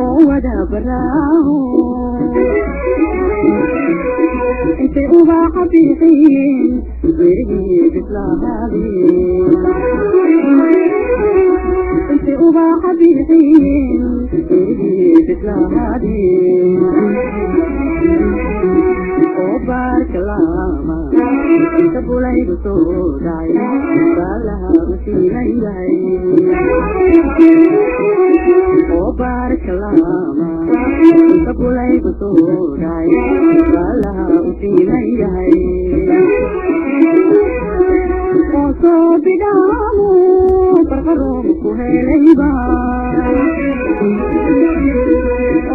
Oo wada baraaho intay ubaxa bixiyeen, mirihii bislahaadeen. Intay ubaxa bixiyeen, mirihii bislahaadeen. Oo baarka laama inta bulaygu soo dhacay, baalaha u siilan yahay. Oo baarka laama inta bulaygu soo dhacay, baalaha u siilan yahay. Oo soo bidhaamu barqaroob ku helayba.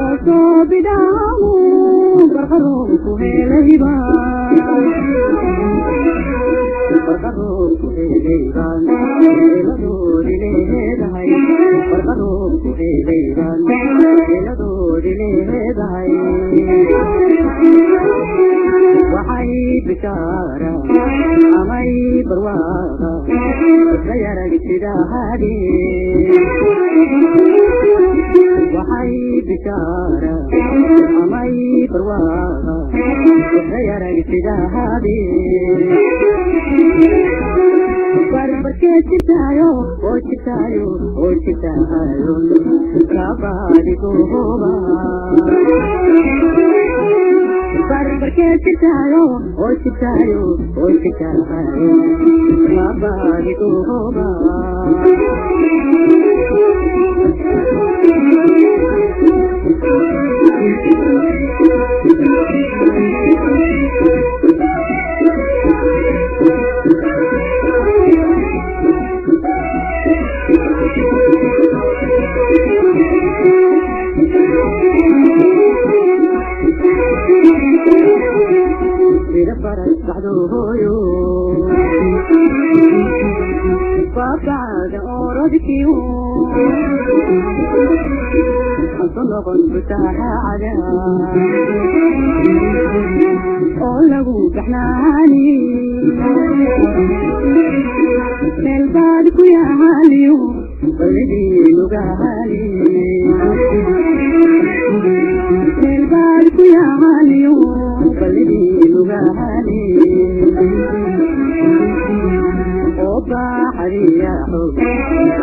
Oo soo bidhaamu barqaroob ku helayba. Barqaroob ku helaybaan eeladoodi leedahay. Barqaroob ku helaybaan eeladoodi leedahay. Waxay bishaara amay barwaaqa isla yaragtidahaade. Waxay bishaara amay barwaaqa isla yaragtidahaade. Barbarkee jirtaayo oo jirtaayo oo jirtaayo kabadigooba. Barbarkee jirtaayo oo jirtaayo oo jirtaayo kabadigooba. Sida faras baxdooyo baabacada orodkiyo anso noqon butaacada oo lagu baxnaani meel baad ku yaaliyo balidii nugaali. Meel baad ku yaaliyo balidii nugaali. Oo baaxadiyaxo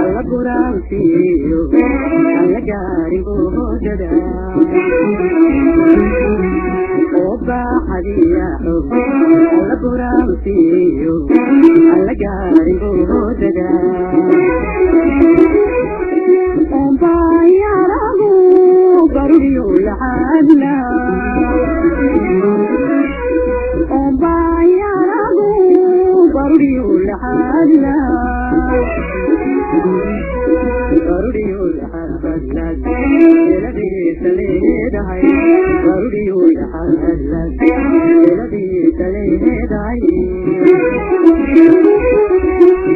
alla buraansiiyo alla gaarin boodada. Oo baaxadiyaxo alla buraansiiyo alla gaarin boodada. Ombaayaragu baruriyo laxadla. Ombaayaragu baruriyo laxadla. Baruriyo laxadla eladiisa leedahay. Baruriyo laxadla eladiisa leedahay.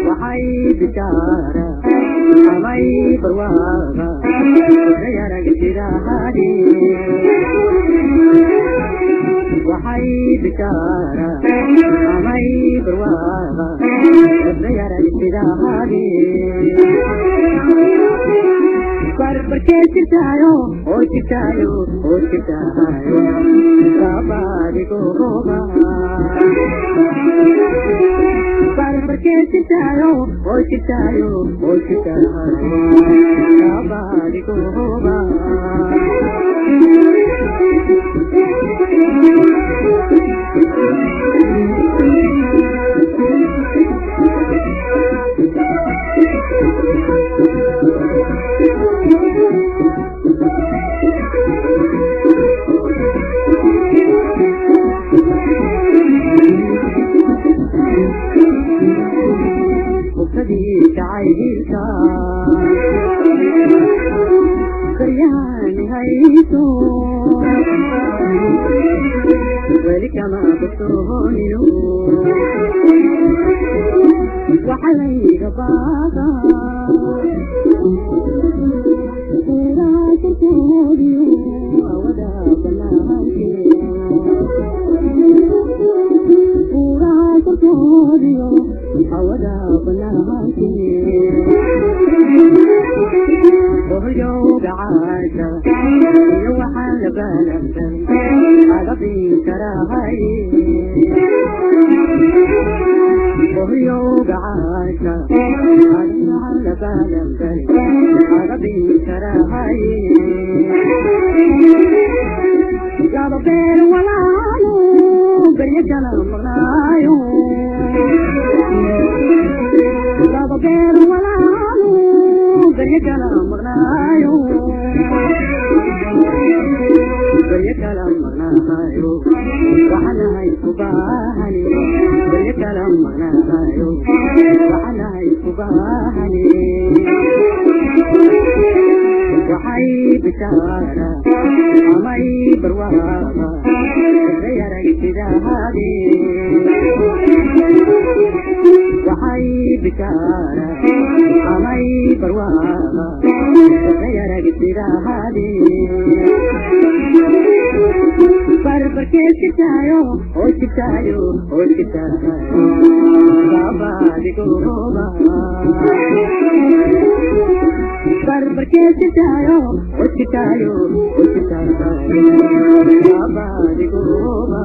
Waxay bishaara amay barwaaqa yaragtidahaadi. Waxay bishaara amay barwaaqa yaragtidahaadi. Barbarkee jirtaayo oo jirtaayo oo jirtaayo kabadigooba. Barbarkee jirtaayo oo jirtaayo oo jirtaayo kabadigooba. Muqtadii jacaylka karyaani hayso weli kama bogsoonino. Waxa layga baaqa buuraha korkoodiyo awada banaankeeda. Buuraha korkoodiyo Hawada banaanki Bohyoga caasha iyo waxaan la baalansan adabin karahay Bohyoga caasha waxaan la baalansan adabin karahay Laba beer walaalo berya kala maqnaayo Laba beer walaalo berya kala maqnaayo Berya kala maqnaayo waxaan ku baahani berya kala maqnaayo waxaan ku baahani Waxay bishaara amay barwaaqo yaraytidaadi Waxay bishaara amay barwaaqo yaraytidaadi Barbarkeeskitaayo hooskitaayo hooskitaayo Baba digooba Barbarkeeskitaayo hooskitaayo hooskitaayo Baba digooba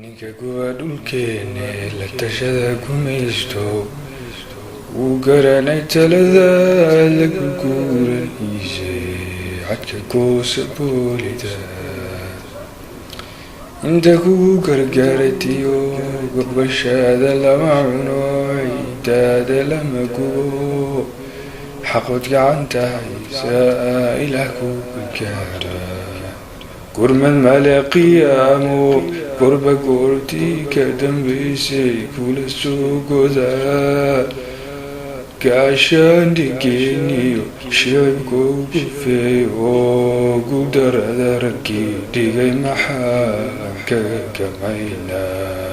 Ninka guba dhulkeene la tashada gumaysto wuu garanay talada lagu guuraniise cadka goosa boolida inta kugu gargaaratiyo gobashaada lama cuno ciidaada lama gubo xaqood gacanta haysa ilaah ku gargaara gurmad male qiyaamo gorba goortii ka dambaysay kula soo godaa gaashaandhigeeniyo shicibku gufeey oo gudarada raggii dhigay maxaa kaga gamaynaa.